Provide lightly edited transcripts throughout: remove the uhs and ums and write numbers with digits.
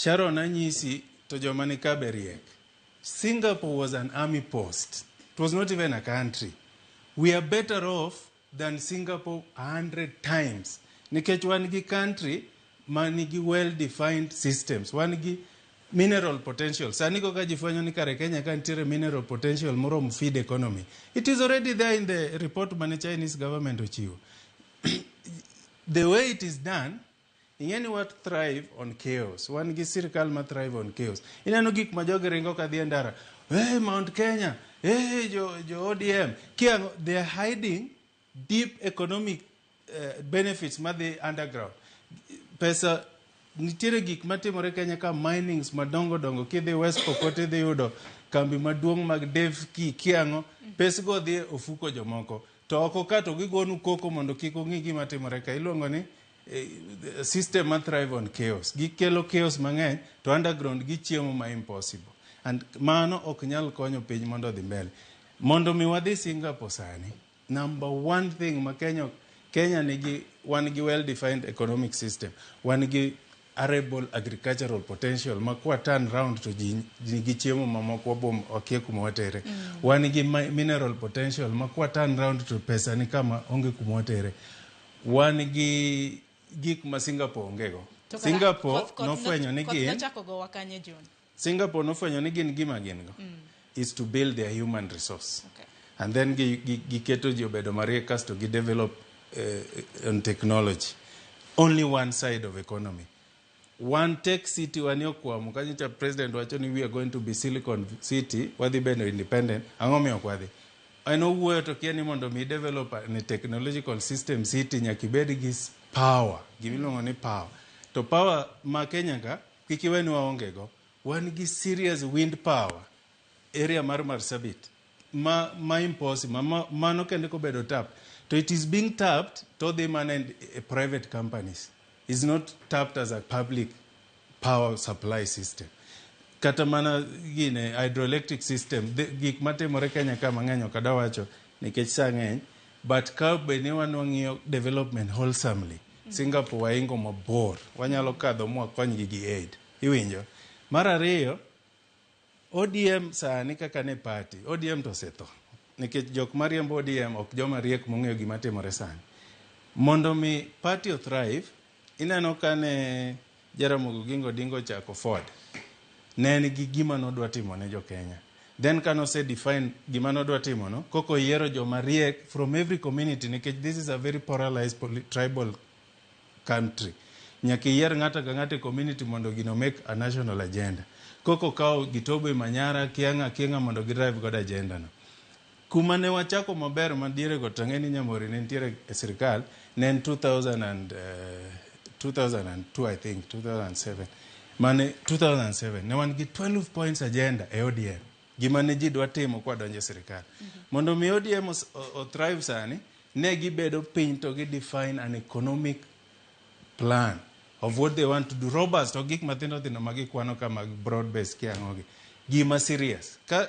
Sharon, anyisi to joma ni ka be riek. Singapore was an army post. It was not even a country. We are better off than Singapore 100 times. Nikech wan gi country ma nigi well defined systems. Wan gi mineral potential. Sani koka ji fwenyo ni kare Kenya ka nitiere mineral potential moromo feed economy. It is already there in the report mane Chinese government ochiwo. The way it is done, ing'e ni what thrive on chaos. Wan gi sirikal ma thrive on chaos. Ineno gik ma jogi ringo ka dhi e ndara. Hey, Mount Kenya. Hey, jo ODM. Kia, they are hiding deep economic benefits madhi underground. Pesa nitiere gik matimore Kenya ka, minings madongo dongo. Kidhi West Pokot, idhi yudo kambi maduong' mag Devki kiang'o pesgo dhi e ofuko jomoko to oko ka to gigonu koko mondo kik ung'i gima timore ka. Iluongo ni system ma thrive on chaos. Gikelo chaos mang'eny to underground gichiemo ma impossible, and mano ok nyal konyo piny mondo odhi mbele. Mondo mi wadhi Singapore sani, number one thing ma Kenya nigi, wan gi well defined economic system, wan gi arable agricultural potential ma kwa turn round to ji nigi chiemo mamoko wabom wakia kuma watere. Wan gi mineral potential ma kwa turn round to pesa ni kama onge kuma watere. Wan gi gik ma Singapore onge go. To kara Singapore koth nofwenyo ni koth gin nochako gowa kanye, John? Singapore nofwenyo ni gin gima gin go is to build their human resource and then giketo ji obedo mariek, kasto gi develop on technology. Only one side of economy. One tech city wani okwamo kanyocha. President wacho ni we are going to be Silicon City, wadhi bedo independent. Ang'o miyo ok wadhi? En owuoyo to kia ni mondo mi develop a technological system city, nyaka ibed gi power, gimiluongo ni power. To power ma Kenya ka, kik iwe ni waonge go. Wan gi serious wind power area mar Marsabit ma impossible mano kende kobedo tapped, to it is being tapped to dhi mana in private companies, is not tapped as a public power supply system. Kata mana gine hydroelectric system, gik matimore Kenya ka mang'eny ok adwa wacho nikech sa ng'eny, but ka bed ni wan wang'iyo development wholesomely, Singapore waingo mabor, wanyalo kadho mwakonygi gi aid. Iwinjo? Mar ariyo, ODM sani kaka ne party, ODM to osetho. Nikech jok mariembo ODM ok joma riek mong'eyo gima timore sani. Mondo mi party o thrive, ineno kane Jaramogi Oginga Odinga ochako Ford, ne en gi gima nodwa timo ne jo Kenya. Then ka nose define gima nodwa timo no, koko oyiero joma riek from every community, nikech this is a very polarized tribal country. Nyaka iyier ng'ato ka ng'ato e community mondo gino make a national agenda. Koko kawo Gitobe, Manyara, Kiang'a, Kiang'a mondo gi drive godo agenda no. Kuma ne wachako maber ma diere go to ang'e ni Nyamori ne nitiere e sirikal ne en 2000 and, 2002, I think 2007, mane 2007 ne wan gi 12 points agenda e ODM, gima ne ji dwa timo kwa donjo e sirikal. Mondo mi ODM o thrive sani, ne gibedo piny to gi define an economic plan of what they want to do, robust to gik mathindo thindo ma gikwano ka mag broad base kiang'ogi gima serious ka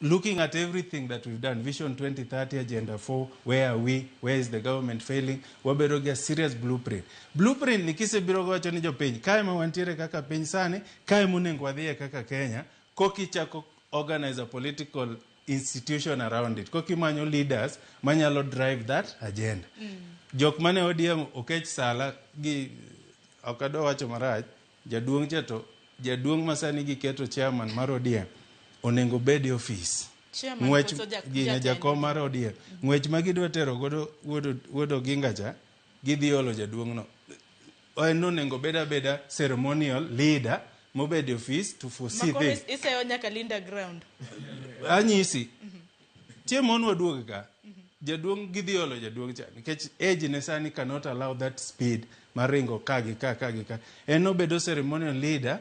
looking at everything that we've done, Vision 2030, Agenda 4, where are we, where is the government failing, wabedo gi a serious blueprint. Blueprint ni kisebiro gowacho ni jopiny kae ma wantiere kaka piny sani, kae monego wadhiye kaka Kenya, kokichako organize a political institution around it, kokimanyo leaders manyalo drive that agenda. Jok mane ODM okech sala gi ok adwa wacho marach, jaduong' cha to jaduong' ma sani giketo chairman mar ODM onego bed e ofis. Chairman ng'wech koso gine jatend? Jakom mar ODM, ng'wech ma gidwa tero godo wuod Oginga cha, gidhi olo jaduong' no. En onego bed abeda ceremonial leader mobed e ofis to foresee Makoro things. Iseyo nyaka Linda ground. Anyisi chieng' moro waduog ka jaduong' gidhi olo jaduong' cha nikech age ne sani cannot allow that speed mar ringo ka gi ka ka gi ka. En obedo ceremonial leader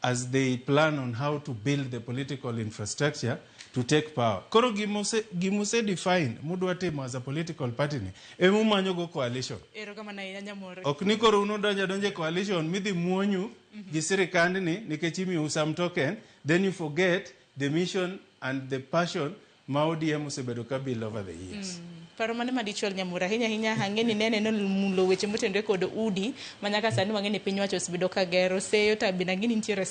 as they plan on how to build the political infrastructure to take power. Koro gimose define mudwa timo as a political party ni emumanyo go coalition. Erokamano ahinya, Nyamore. Ok ni koro un udonjo adonja e coalition midhi muonyu gi sirikandni nikech imiyou some token, then you forget the mission and the passion ma ODM osebedo ka build over the years. Paro mane madichwal Nyamura ahinya ahinya ang'e ni nene nomulo weche motenore kod udi ma nyaka sani wang'e ni piny owacho osebedo ka gero seyo to bende ang'e ni nitiere